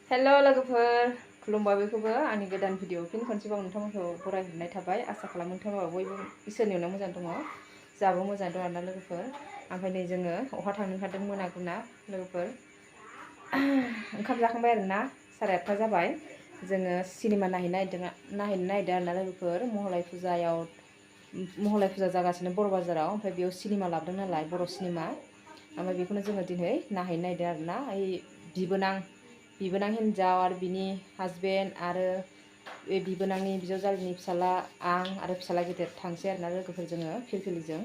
हेल' लोगोफोर खुलुमबाय बयखौबो आंनि गोदान भिडिअ फिन खनसेबाव नोंथांमोनखौ बरायहरनाय थाबाय। आसा खालामो नोंथांमोनहा बयबो इसोरनि अननायाव मोजां दङ, जोंहाबो मोजां दं आरोना लोगोफोर। ओमफ्राय नै जोङो अखा थांनो ओंखारदों मोना गुना लोगोफोर। ओंखाम जाखांबाय आरोना 8:30 जाबाय। जोङो सिनेमा नायहैनो नागिरदों आरोना लोगोफोर। महालय फुजा जागासिनो बर' बाजाराव, ओमफ्राय बेयाव सिनेमा लाबोदों नालाय बर' सिनेमा। ओमफ्राय बेखौनो जोङो दिनै नायहैनो नागिरदों आरोना। बिबोनां हिन्जाव आरो बिनि हासबेन्ड आरो बे बिबोनांनि बिजावजालिनि फिसाला आं आरो फिसाला गिदिर थांसै आरोना लोगोफोर। जोङो फिलफिलिजों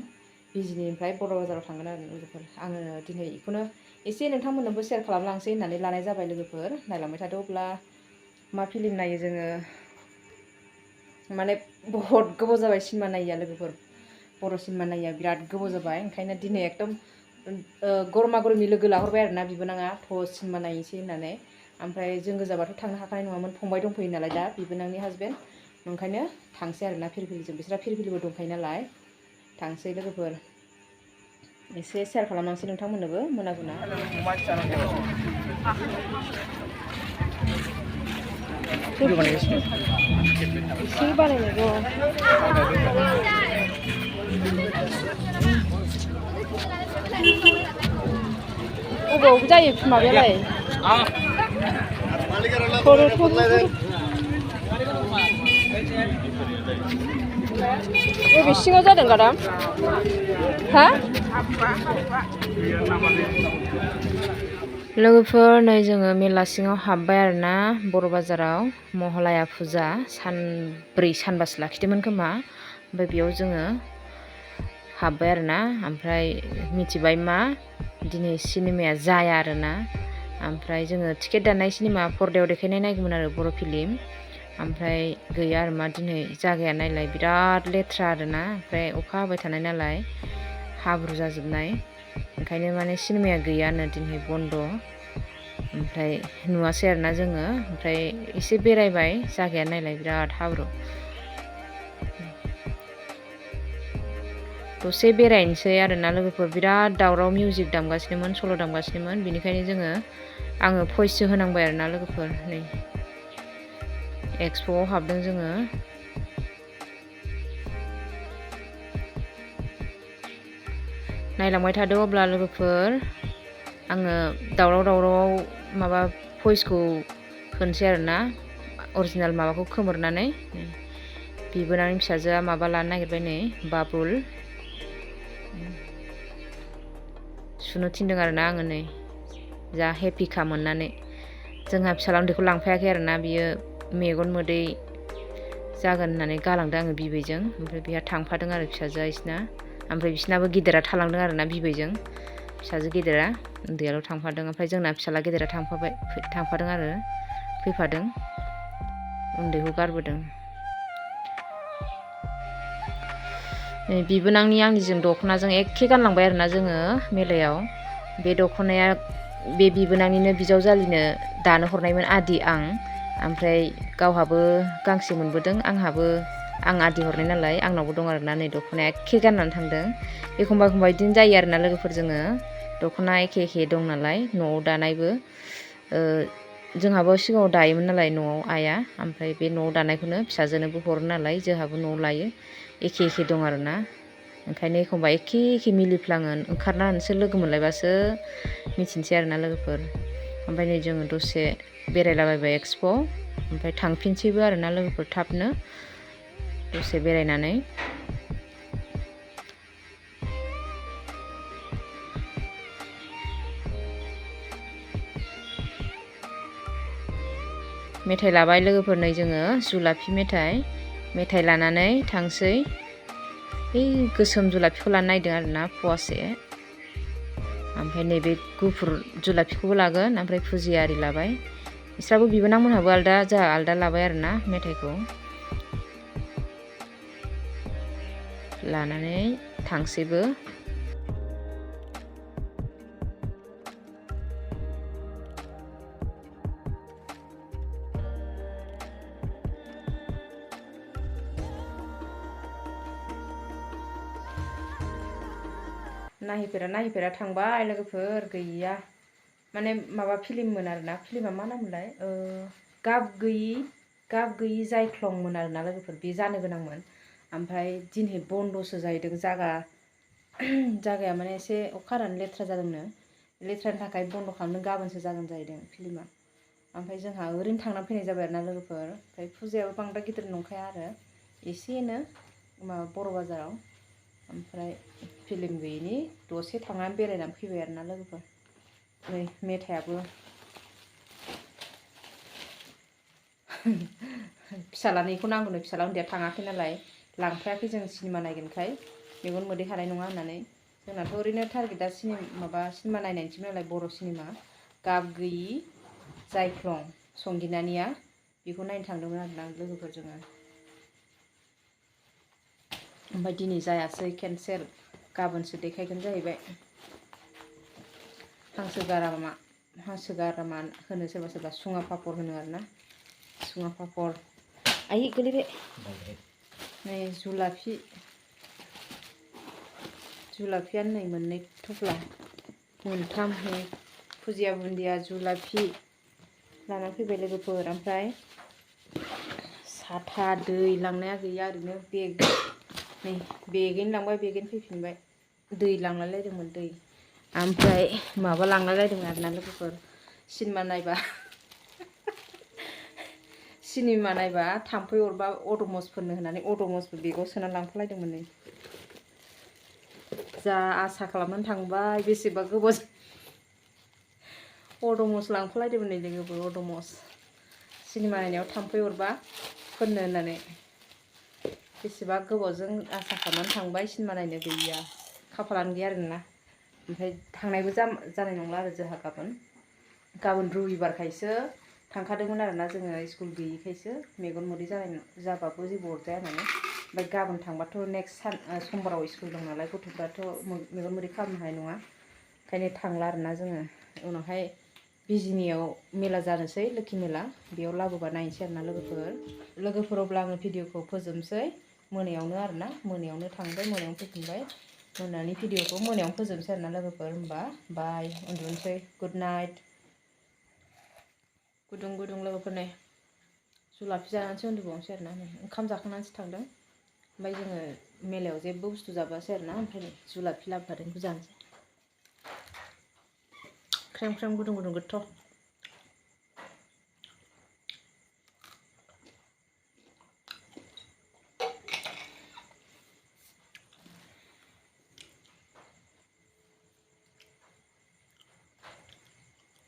बिजिनिफ्राय बर' बाजाराव थांगोन आरो लोगोफोर। आङो दिनै बेखौनो एसे नोंथांमोननोबो शेयार खालामलांसै होननानै लानाय जाबाय लोगोफोर। नायलांबाय थादो। अब्ला मा फिल्म नायो जोङो, माने बहुद गोबाव जाबाय सिनेमा नायिया लोगोफोर। बर' सिनेमा नायिया बिराद गोबाव जाबाय। ओंखायनो दिनै एकदम गरमा गरमि लोगो लाहरबाय आरोना बिबोनाङा, सिनेमा नायनोसै होननानै। ओमफ्राय जों गोजाबाथ' थांनो हाखानाय नङामोन, फंबाय दंफैयो नालाय दा बिबोनांनि हासबेन्ड। ओंखायनो थांसै आरोना फिलफिलिजों, बिस्रा फिलफिलिबो दंखायो नालाय। थांसै लोगोफोर, एसे शेयार खालामलांसै नोंथांमोननोबो मोना गुना। एसे बानायनांगौ। बबेयाव जायो माबायालाय? बबे सिङाव जादों गादाम? हा? लोगोफोर नै जोङो मेला सिङाव हाबबाय आरोना बर' बाजाराव। महालया फुजा सानब्रै सानबासो लाखिदोंमोन खोमा। ओमफ्राय बेयाव जोङो हाबबाय आरोना। ओमफ्राय मिथिबाय मा दिनै सिनेमाया जाया आरोना। ओमफ्राय जोङो टिकेट दाननाय सिनेमा पर्दायाव देखायनाय नायगौमोन आरो बर' फिल्म। ओमफ्राय गैया आरो मा दिनै जागाया नायलाय बिराद लेथ्रा आरोना। ओमफ्राय अखा हाबाय थानाय नालाय हाब्रु जाजोबनाय, ओंखायनो माने सिनेमाया गैयानो दिनै बन्द'। ओमफ्राय नुवासै आरोना जोङो। ओमफ्राय एसे बेरायबाय, जागाया नायलाय बिराद हाब्रु। दसे बेरायनोसै आरोना लोगोफोर। बिराद दावराव, मिउजिक दामगासिनोमोन, सल' दामगासिनोमोन। बेनिखायनो आङो भइससो होनांबाय आरोना लोगोफोर। नै एक्सप'आव हाबदों जोङो। नायलांबाय थादो अब्ला लोगोफोर। आङो दावराव माबा भइसखौ होनोसै आरोना, अरिजिनेल माबाखौ खोमोरनानै। बिबोनांनि फिसाजोआ माबा लानो नागिरबाय नै, बाबुल सुनो थिनदों आरोना आङो नै, जा हेपिखा मोननानै। जोंहा फिसाला उन्दैखौ लांफायाखै आरोना, बियो मेगन मोदै जागोन होननानै गालांदों आङो बिबैजों। ओमफ्राय बिहा थांफादों आरो फिसाजोआ इसिना। ओमफ्राय बिसिनाबो गिदिरा थालांदों आरोना बिबैजों, फिसाजो गिदिरा। उन्दैयाल' थांफादों। ओमफ्राय जोंना फिसाला गिदिरा थांफादों आरो फैफादों, उन्दैखौ गारबोदों। बिबोनांनि आंनिजों दख'नाजों एखे गानलांबाय आरोना जोङो मेलायाव। बे दख'नाया बे बिबोनांनिनो बिजावजालिनो दानो हरनायमोन आदि आं। ओमफ्राय गावहाबो गांसे मोनबोदों, आं आदि हरनाय नालाय आंनावबो दं आरोना नै दख'नाया एखे गाननानै थांदों। एखमबा बिदिनो जायो आरोना लोगोफोर। जोङो दख'ना एखे दं नालाय, न'आव दानायबो। जोंहाबो सिगाङाव दायोमोन नालाय न'आव आइया। ओमफ्राय बे न'आव दानायखौनो फिसाजोनोबो हरो नालाय, जोंहाबो न'आव लायो। एखे दं आरोना। ओंखायनो एखमबा एखे मिलिफ्लाङो। ओंखारनानैसो लोगो मोनलायबासो मिथिनोसै आरोना लोगोफोर। ओमफ्राय नै जोङो दसे बेरायलाबायबाय एक्सप'। ओमफ्राय थांफिनसैबो आरोना लोगोफोर थाबनो, दसे बेरायनानै। मेथाइ लाबाय लोगोफोर, नै जोङो जुलाफि मेथाइ लानानै थांसै। बै गोसोम जुलाफिखौ लानो नागिरदों आरोना फवासे। ओमफ्राय नैबे गुफुर जुलाफिखौबो लागोन। ओमफ्राय फुजि आरि लाबाय। बिस्राबो बिबोनांमोनहाबो आलदा, जोंहा आलदा लाबाय आरोना मेथाइखौ। लानानै थांसैबो। नायहैफेरा थांबाय लोगोफोर, गैया माने माबा फिल्ममोन आरोना फिल्मा मा नाममोनलाय गाब गैयि जायख्लंमोन आरोना लोगोफोर बे जानो गोनांमोन ओमफ्राय दिनै बन्द'सो जाहैदों जागाया माने एसे अखा हानानै लेथ्रा जादोंनो लेथ्रानि थाखाय बन्द' खालामनो गाबोनसो जागोन जाहैदों फिल्मा ओमफ्राय जोंहा ओरैनो थांना फैनाय जाबाय आरोना लोगोफोर ओमफ्राय फुजायाबो बांद्राय गिदिर नंखाया आरो एसेनो माबा बर' बाजाराव ओमफ्राय फिल्म गैयिनि दसे थांनानै बेरायनानै फैबाय आरोना लोगोफोर नै मेथाइयाबो फिसाज्लानिखौ नांगौनो फिसाज्ला उन्दैया थाङाखै नालाय लांफायाखै जों सिनेमा नायगोनखाय मेगन मोदै हानाय नङा होननानै जोंनाथ' ओरैनो टारगेटआ सिनेमा नायनायनिसो नालाय बर' सिनेमा गाब गैयि जायख्लं संगिनानिया बेखौ नायनो थांदोंमोन आरोना लोगोफोर जोङो ओमफ्राय दिनै जायासै केनसेल गाबोनसो देखायगोन जाहैबाय हांसो गारामा होनो सोरबा सोरबा सुङा पापर होनो आरोना सुङा पापर आइ गोलैबाय नै जुलाफियानो नै मोननै थफ्ला मोनथाम नै फुजिया बुन्दिया जुलाफि लाना फैबाय लोगोफोर ओमफ्राय साथा दै लांनाया गैया ओरैनो नै बेगैनो लांबाय बेगैनो फैफिनबाय दै लांलायलायदोंमोन दै ओमफ्राय माबा लांलायलायदोंमोन आरोना लोगोफोर सिनेमा नायबा थाम्फै अरबा अड'मस फोननो होननानै अड'मसबो बेगाव सोनानै लांफालायदोंमोन नै जा आसा खालामनानै थांबाय बेसेबा गोबाव अड'मस लांफालायदोंमोन नै लोगोफोर अड'मस सिनेमा नायनायाव थाम्फै अरबा फोननो होननानै बेसेबा गोबावजों आसा खालामनानै थांबाय सिनेमा नायनो गैया खाफालानो गैया आरोना ओमफ्राय थांनायबो जानाय नंला आरो जोंहा गाबोन रबिबारखायसो थांखादोंमोन आरोना जोङो स्कुल गैयिखायसो मेगन मोदै जाबाबो जेबो अरजाया होननानै ओमफ्राय गाबोन थांबाथ' नेक्स्ट समबाराव स्कुल दं नालाय गथ'फ्राथ' मेगन मोदै खालामनो हानाय नङा ओंखायनो थांला आरोना जोङो उनावहाय बिजिनियाव मेला जानोसै लोखि मेला बेयाव लाबोबा नायनोसै आरोना लोगोफोर अब्ला आङो भिडिअखौ फोजोबनोसै मोनायावनो आरोना मोनायावनो थांबाय मोनायावनो फैफिनबाय मोनानि भिडिअखौ मोनायावनो फोजोबनोसै आरोना लोगोफोर होमबा बाय उन्दुनोसै गुड नाइट गुदुं गुदुं लोगोफोर नै जुलाफि जानानैसो उन्दुबावनोसै आरोना नै ओंखाम जाखांनानैसो थांदों ओमफ्राय जोङो मेलायाव जेबो बुस्थु जाबोआसै आरोना ओमफ्राय नै जुलाफि लाबोफादों बेखौ जानोसै ख्रेम ख्रेम गुदुं गुदुं गोथाव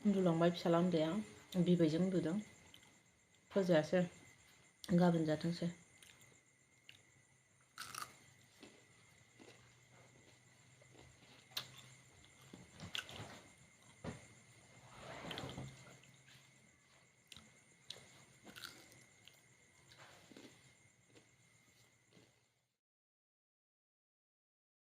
उन्दुलांबाय फिसाला उन्दैया बिबैजों उन्दुदों फोजायासै गाबोन जाथोंसै